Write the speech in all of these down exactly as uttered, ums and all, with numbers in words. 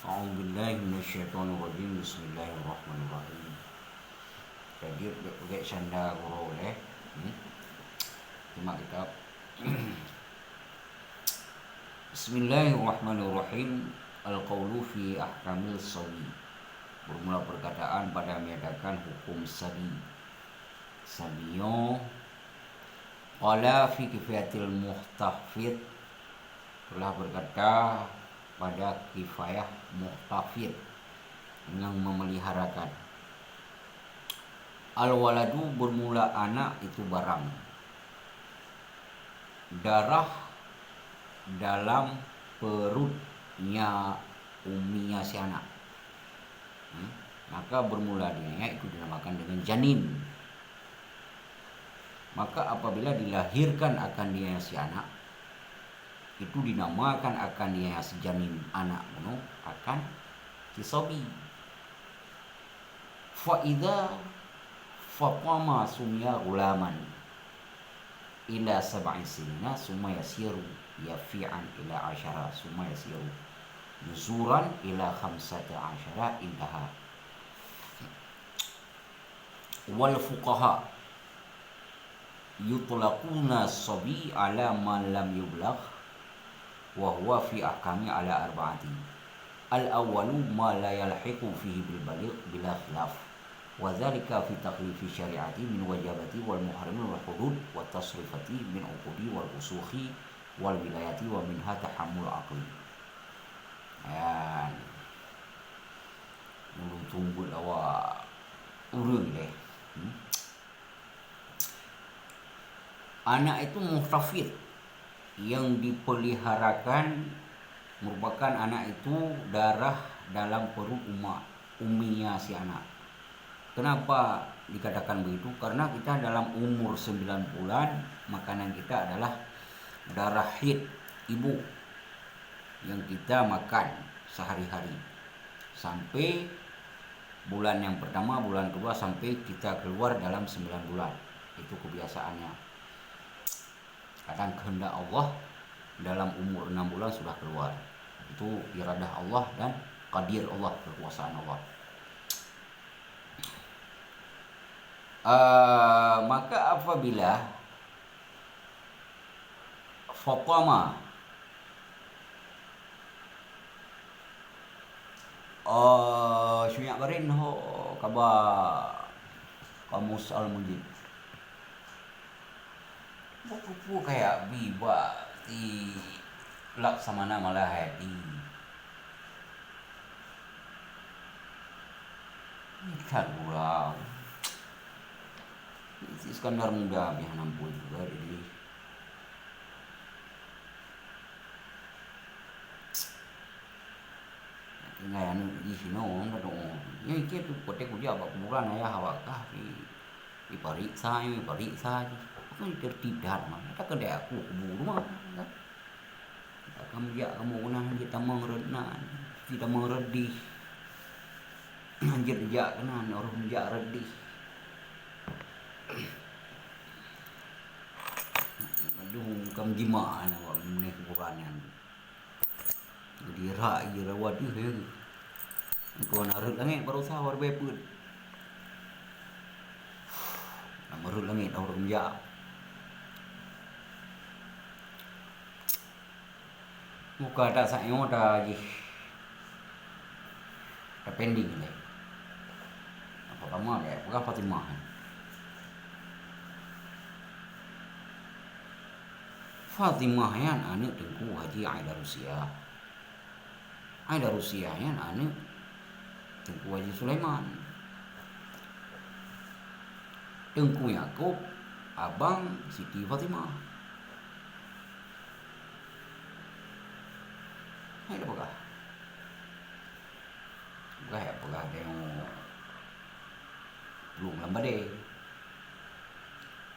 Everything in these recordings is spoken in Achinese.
A'udzubillahi minasyaitonirrajim. Bismillahirrahmanirrahim. Jadi, bèk peugèt canda gurèe lé. Hmm? Simak kitab. Bismillahirrahmanirrahim. Al-qaulu fi ahkamil sabi. Bermula perkataan pada menyatakan hukum sabi. Sabi nyoe, qala fi kifayatil muhtafid, telah berkata pada kifayah muhtafid, yang memeliharakan. Al-waladu, bermula anak, itu barang. Darah dalam perutnya umminya si anak. Hmm? Maka bermula dia itu dinamakan dengan janin. Maka apabila dilahirkan akan dia si anak, itu dinamakan akan dia si janin anak bunoe akan si sabi. Fa idza fatama sumiya ghulaman ila sab'i sinina, summa yasiru yafi'an ila asyara, summa yasiru nuzuran ila khamsata asyara, intaha. Wal fuqaha yutlaquna sabi ala ma lam yublagh, wa huwa fi ahkami ala arba'ati. Al-awwalu ma la yalhiqu fihi bil baligh bila khilaf, wa dzalika fi taklifi syari'ati min wajibati wal muharrami wal hudud wa tasrifati min uqudi wal usukhi wal wilayati wa minha tahammul aqli. Nyan. Ulôn tumbot awak ureueng deh. Hmm? Anak itu muhtafid, yang dipeliharakan, merupakan anak itu darah dalam perut umma, umminya si anak. Kenapa dikatakan begitu? Karena kita dalam umur sembilan bulan, makanan kita adalah darah haid ibu yang kita makan sehari-hari. Sampai bulan yang pertama, bulan kedua, sampai kita keluar dalam sembilan bulan. Itu kebiasaannya. Kadang kehendak Allah, dalam umur enam bulan sudah keluar. Itu iradah Allah dan qadir Allah, kekuasaan Allah. Ah, maka apabila fatama, ah, Syuyak Barin ho kaba Kamus Al-Mujib. Buku-buku kayak Biba di Laksamana Malahadi. Ikan urang. Si Iskandar Muda pih hana ampôn juga, jadi. Tinggai aneuk jih sinoe, hana doa. Nyan ié tu, kote kujak bak kuburan ayah awak kah, di, dipariksa, dipariksa jih. Kan tertib that mah. Takheun deh aku kubu rumoh, kan? Takheun jak kamoe keunan jeuet tamong rot nan, si tamong rot dih. Jeuet jak keunan, roh jak rot dih. Aduh, kam jima na awak meuneh kuburan nyan. Jadi rak ie rawat deuh, ya. Tuan areuet langét baroesa, awak ribée peuet. Lam areuet langét, awak rot jak. Muka ta sa nyoe ta jih. Ta pending lé. Apa kama lé, peugah Fatimah. Fatimah nyan aneuk Teungku Haji Aidarusiah. Aidarusiah nyan aneuk Teungku Haji Sulaiman. Teungku Yakub, abang Siti Fatimah. Hai dah peugah. Peugah ya, peugah tengok plueng lam badée.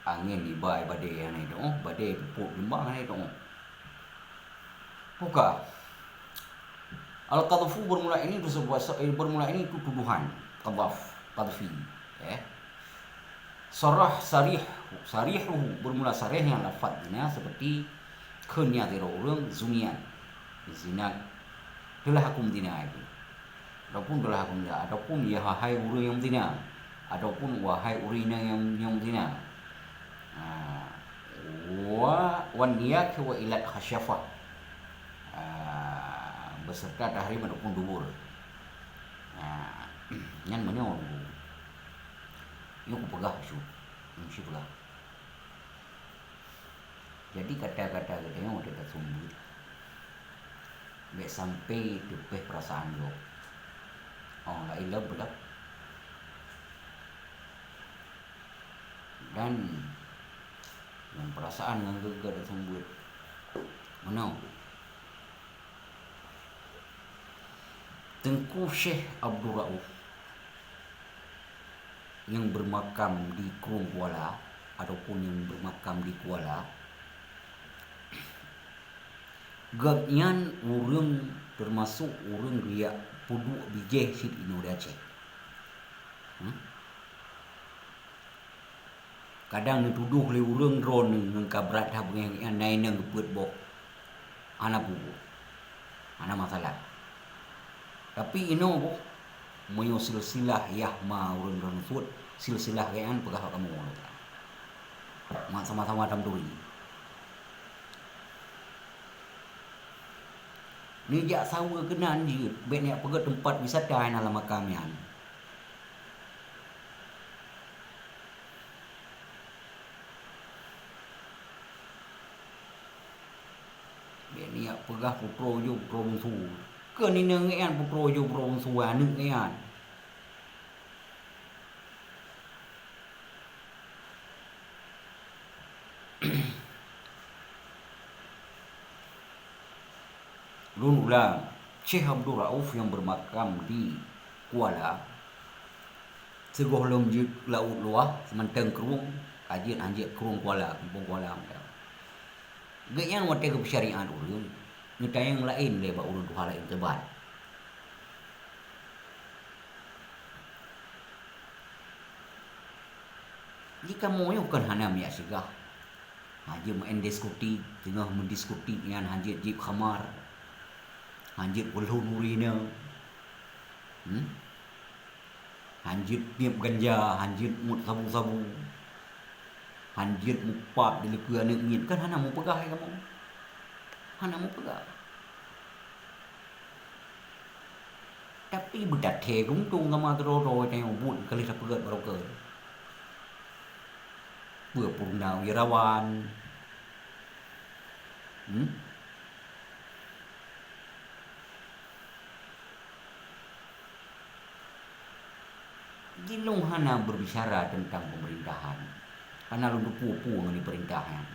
Angén iba badée hana itu, oh, badée pupuk leumbang hana itu, oh. Buka. Al-qadhfu bermula ini disebut, eh, bermula ini itu tuduhan. Qadhaf, qadhfi, ya. Sarah, sarih, sarihuhu, bermula sarihnya lafadznya seperti kheun nyang sidroe ureuëng zuniat, zina, Teulah aku meuzina itu. Ataupun teulah aku meuzina, ataupun ya hai ureuëng nyang meuzina, ataupun wahai ureuëng inong nyang, nyang meuzina. Ha, wa, wan niyah wa ilat khasyafah. Ha, beserta tahrim ataupun dubur. Ha, nyan meunyoe. Nyoe kupeugah su, meusti peugah. Jadi kata-kata geutanyoe watée taseumeubeuet, bék sampai teupeh peurasaan gob. Oh, laén lom beudôh. Dan ngon peurasaan ngon geuh-geuh taseumeubeuet. Meunoe. Teungku Syekh Abdul Rauf nyang bermakam di Krueng Kuala ataupun nyang bermakam di Kuala, gobnyan ureuëng teumasok ureuëng geujak peuduek bijéh cit inoe di Aceh. Hmm? Kadang neutudoh lé ureuëng droeneuh ngon ka brat that beungéh nyan na inong geupeuet boh. Hana peue-peue. Hana masalah. Tapi inoe boh, meunyoe silsilah yah ma ureuëng droeneuh suet, silsilah geuh nyan peugah bak kamoe. Mak sama-sama tamturi. Neujak saweue keunan jeuet, bék neujak peugét teumpat wisata nyang na lam makam nyan. Bék neujak peugah putroe jih putroe bungsu. Keu inong geuh nyan putroe jih putroe bungsu, aneuëk geuh nyan. Lôn ulang, Syekh Abdul Rauf nyang bermakam di Kuala, sigohlom jeuet Laôt Luwah, seumantong Krueng, ka jeuet han jeuet Krueng Kuala, Kampung Kuala mantong. Geuh nyan watée geupeusyariat ureuëng, neutanyong laén lé bak ureuëng tuha laén teubat. Di kamoe nyoe kon hana miyak sigah. Ha, jeuet meu'en diskotik, teungoh meudiskotik nyan han jeuet jieb khamar, han jeuet peulhon ureuëng inong. Hmm? Han jeuet niep ganja, han jeuet muet sabu-sabu, han jeuet mupap dilikeue aneuëk miet, kan hana mupeugah lé kamoe. Hana mupeugah. Tapi beutathé geuntông gama keudroe-droe tanyoe buet keuh lheueh tapeugét baroe keuh. Peue purna wirawan? Hmm? Di lôn hana berbicara tentang pemerintahan. Hana lôn teupeue-peue ngon pemerintahan.